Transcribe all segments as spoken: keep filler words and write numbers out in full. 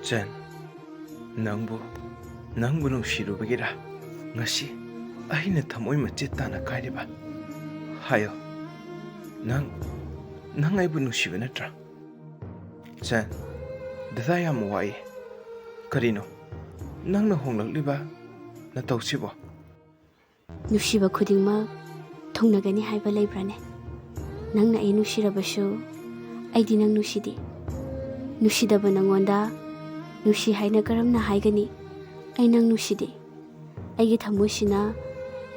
ꯆꯟ, ꯅꯪꯕꯨ, ꯅꯪꯕꯨ ꯅꯨꯡꯁꯤꯔꯨꯕꯒꯤꯔꯥ ꯉꯁꯤ ꯑꯩꯅ ꯊꯃꯣꯏ ꯃꯆꯦꯠ ꯇꯥꯅ ꯀꯥꯏꯔꯤꯕ? ꯍꯥꯏꯌꯣ, ꯅꯪ, ꯅꯪ ꯑꯩꯕꯨ ꯅꯨꯡꯁꯤꯕ ꯅꯠꯇ꯭ꯔꯥ? ꯆꯟ, ꯗꯗꯥ ꯌꯥꯝ ꯋꯥꯏꯌꯦ꯫ ꯀꯔꯤꯅꯣ ꯅꯪꯅ ꯍꯣꯡꯂꯛꯂꯤꯕ ꯅꯇꯧꯁꯤꯕꯣ? ꯅꯨꯡꯁꯤꯕ ꯈꯨꯗꯤꯡꯃꯛ ꯊꯨꯡꯅꯒꯅꯤ ꯍꯥꯏꯕ ꯂꯩꯕ꯭ꯔꯥꯅꯦ? ꯅꯪꯅ ꯑꯩ ꯅꯨꯡꯁꯤꯔꯕꯁꯨ ꯑꯩꯗꯤ ꯅꯪ ꯅꯨꯡꯁꯤꯗꯦ꯫ ꯅꯨꯡꯁꯤꯗꯕ ꯅꯪꯉꯣꯟꯗ ꯅꯨꯡꯁꯤ ꯍꯥꯏꯅ ꯀꯔꯝꯅ ꯍꯥꯏꯒꯅꯤ? ꯑꯩ ꯅꯪ ꯅꯨꯡꯁꯤꯗꯦ꯫ ꯑꯩꯒꯤ ꯊꯃꯣꯏꯁꯤꯅ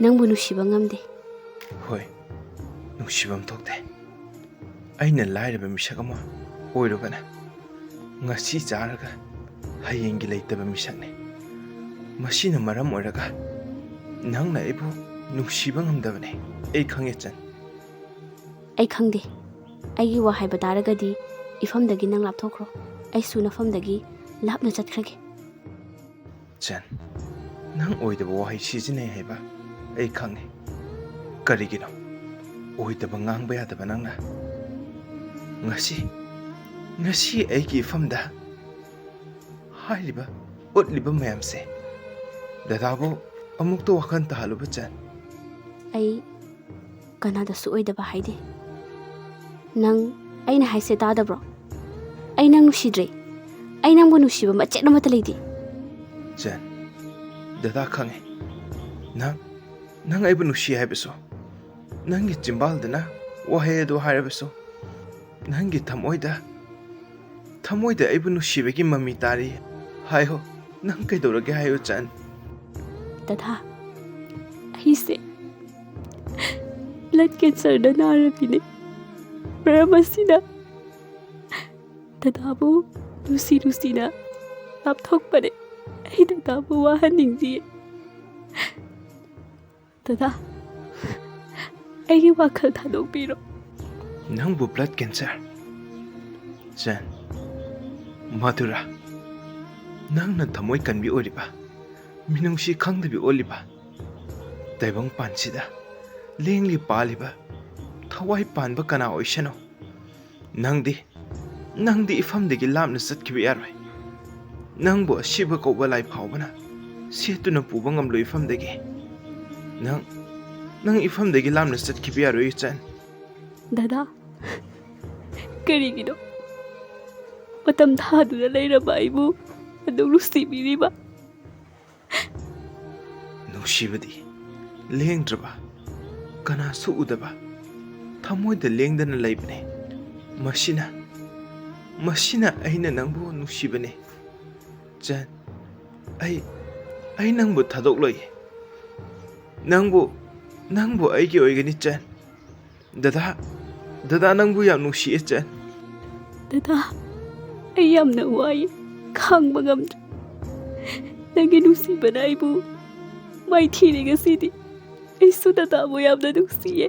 ꯅꯪꯕꯨ ꯅꯨꯡꯁꯤꯕ ꯉꯝꯗꯦ꯫ ꯍꯣꯏ, ꯅꯨꯡꯁꯤꯐꯝ ꯊꯣꯛꯇꯦ꯫ ꯑꯩꯅ ꯂꯥꯏꯔꯕ ꯃꯤꯁꯛ ꯑꯃ ꯑꯣꯏꯔꯨꯕꯅ ꯉꯁꯤ ꯆꯥꯔꯒ ꯍꯌꯦꯡꯒꯤ ꯂꯩꯇꯕ ꯃꯤꯁꯛꯅꯤ꯫ ꯃꯁꯤꯅ ꯃꯔꯝ ꯑꯣꯏꯔꯒ ꯅꯪꯅ ꯑꯩꯕꯨ ꯅꯨꯡꯁꯤꯕ ꯉꯝꯗꯕꯅꯤ꯫ ꯑꯩ ꯈꯪꯉꯦ, ꯆꯟ꯫ ꯑꯩ ꯈꯪꯗꯦ꯫ ꯑꯩꯒꯤ ꯋꯥ ꯍꯥꯏꯕ ꯇꯥꯔꯒꯗꯤ ꯏꯐꯝꯗꯒꯤ ꯅꯪ ꯂꯥꯞꯊꯣꯛꯈ꯭ꯔꯣ꯫ ꯑꯩꯁꯨ ꯅꯐꯝꯗꯒꯤ ꯂꯥꯞꯅ ꯆꯠꯈ꯭ꯔꯒꯦ꯫ ꯆꯟ, ꯅꯪ ꯑꯣꯏꯗꯕ ꯋꯥꯍꯩ ꯁꯤꯖꯤꯟꯅꯩ ꯍꯥꯏꯕ ꯑꯩ ꯈꯪꯉꯤ꯫ ꯀꯔꯤꯒꯤꯅꯣ ꯑꯣꯏꯗꯕ ꯉꯥꯡꯕ ꯌꯥꯗꯕ ꯅꯪꯅ? ꯉꯁꯤ, ꯉꯁꯤ ꯑꯩꯒꯤ ꯏꯐꯝꯗ ꯍꯥꯏꯔꯤꯕ, ꯎꯠꯂꯤꯕ ꯃꯌꯥꯝꯁꯦ ꯗꯗꯥꯕꯨ ꯑꯃꯨꯛꯇ ꯋꯥꯈꯜ ꯇꯥꯍꯜꯂꯨꯕ, ꯆꯟ꯫ ꯑꯩ ꯀꯅꯥꯗꯁꯨ ꯑꯣꯏꯗꯕ ꯍꯥꯏꯗꯦ꯫ ꯅꯪ ꯑꯩꯅ ꯍꯥꯏꯁꯦ ꯇꯥꯗꯕ꯭ꯔꯣ? ꯑꯩ ꯅꯪ ꯅꯨꯡꯁꯤꯗ꯭ꯔꯦ꯫ ꯑꯩ ꯅꯪꯕꯨ ꯅꯨꯡꯁꯤꯕ ꯃꯆꯦꯠ ꯑꯃꯠꯇ ꯂꯩꯇꯦ꯫ ꯆꯟ, ꯗꯗꯥ ꯈꯪꯉꯦ꯫ ꯅꯪ, ꯅꯪ ꯑꯩꯕꯨ ꯅꯨꯡꯁꯤ ꯍꯥꯏꯕꯁꯨ, ꯅꯪꯒꯤ ꯆꯤꯝꯕꯥꯜꯗꯅ ꯋꯥꯍꯩ ꯑꯗꯨ ꯍꯥꯏꯔꯕꯁꯨ, ꯅꯪꯒꯤ ꯊꯃꯣꯏꯗ, ꯊꯃꯣꯏꯗ ꯑꯩꯕꯨ ꯅꯨꯡꯁꯤꯕꯒꯤ ꯃꯃꯤ ꯇꯥꯔꯤ꯫ ꯍꯥꯏꯌꯣ, ꯅꯪ ꯀꯩꯗꯧꯔꯒꯦ ꯍꯥꯏꯌꯣ, ꯆꯟ꯫ ꯗꯗꯥ, ꯑꯩꯁꯦ blood cancerꯗ ꯅꯥꯔꯕꯤꯅꯦ꯫ ꯃꯔꯝ ꯑꯁꯤꯅ ꯗꯗꯥꯕꯨ ꯅꯨꯡꯁꯤ ꯅꯨꯡꯁꯤꯅ ꯂꯥꯞꯊꯣꯛꯄꯅꯦ꯫ ꯑꯩ ꯗꯗꯥꯕꯨ ꯋꯥꯍꯟꯅꯤꯡꯗꯤꯌꯦ꯫ ꯗꯗꯥ, ꯑꯩꯒꯤ ꯋꯥꯈꯜ ꯊꯥꯗꯣꯛꯄꯤꯔꯣ꯫ ꯅꯪꯕꯨ blood cancer? ꯆꯟ, ꯃꯗꯨꯔꯥ ꯅꯪꯅ ꯊꯃꯣꯏ ꯀꯟꯕꯤ ꯑꯣꯏꯔꯤꯕ, ꯃꯤꯅꯨꯡꯁꯤ ꯈꯪꯗꯕꯤ ꯑꯣꯜꯂꯤꯕ? ꯇꯥꯏꯕꯪꯄꯥꯟꯁꯤꯗ ꯂꯦꯡꯂꯤ ꯄꯥꯜꯂꯤꯕ ꯊꯋꯥꯏ ꯄꯥꯟꯕ ꯀꯅꯥ ꯑꯣꯏꯁꯅꯣ, ꯅꯪꯗꯤ, ꯅꯪꯗꯤ ꯏꯐꯝꯗꯒꯤ ꯂꯥꯞꯅ ꯆꯠꯈꯤꯕ ꯌꯥꯔꯣꯏ꯫ ꯅꯪꯕꯨ ꯑꯁꯤꯕ ꯀꯧꯕ ꯂꯥꯏ ꯐꯥꯎꯕꯅ ꯁꯦꯠꯇꯨꯅ ꯄꯨꯕ ꯉꯝꯂꯣꯏ ꯏꯐꯝꯗꯒꯤ꯫ ꯅꯪ, ꯅꯪ ꯏꯐꯝꯗꯒꯤ ꯂꯥꯞꯅ ꯆꯠꯈꯤꯕ ꯌꯥꯔꯣꯏ, ꯏꯆꯟ꯫ ꯗꯗꯥ, ꯀꯔꯤꯒꯤꯅꯣ ꯃꯇꯝ ꯊꯥꯗꯨꯅ ꯂꯩꯔꯕ ꯑꯩꯕꯨ ꯑꯗꯨꯝ ꯅꯨꯡꯁꯤꯕꯤꯔꯤꯕ? ꯅꯨꯡꯁꯤꯕꯗꯤ ꯂꯦꯡꯗ꯭ꯔꯕ, ꯀꯅꯥꯁꯨ ꯎꯗꯕ, ꯊꯃꯣꯏꯗ ꯂꯦꯡꯗꯅ ꯂꯩꯕꯅꯦ꯫ ꯃꯁꯤꯅ, ꯃꯁꯤꯅ ꯑꯩꯅ ꯅꯪꯕꯨ ꯅꯨꯡꯁꯤꯕꯅꯦ꯫ ꯆꯟ, ꯑꯩ, ꯑꯩ ꯅꯪꯕꯨ ꯊꯥꯗꯣꯛꯂꯣꯏ꯫ ꯅꯪꯕꯨ, ꯅꯪꯕꯨ ꯑꯩꯒꯤ ꯑꯣꯏꯒꯅꯤ, ꯆꯟ꯫ ꯗꯗꯥ, ꯗꯗꯥ ꯅꯪꯕꯨ ꯌꯥꯝ ꯅꯨꯡꯁꯤꯌꯦ, ꯆꯟ꯫ ꯗꯗꯥ, ꯑꯩ ꯌꯥꯝꯅ ꯋꯥꯏ, ꯈꯥꯡꯕ ꯉꯝꯗ꯭ꯔꯦ꯫ ꯅꯪꯒꯤ ꯅꯨꯡꯁꯤꯕꯅ ꯑꯩꯕꯨ ꯃꯥꯏꯊꯤꯔꯦ ꯉꯁꯤꯗꯤ꯫ ꯑꯩꯁꯨ ꯗꯗꯥꯕꯨ ꯌꯥꯝꯅ ꯅꯨꯡꯁꯤꯌꯦ꯫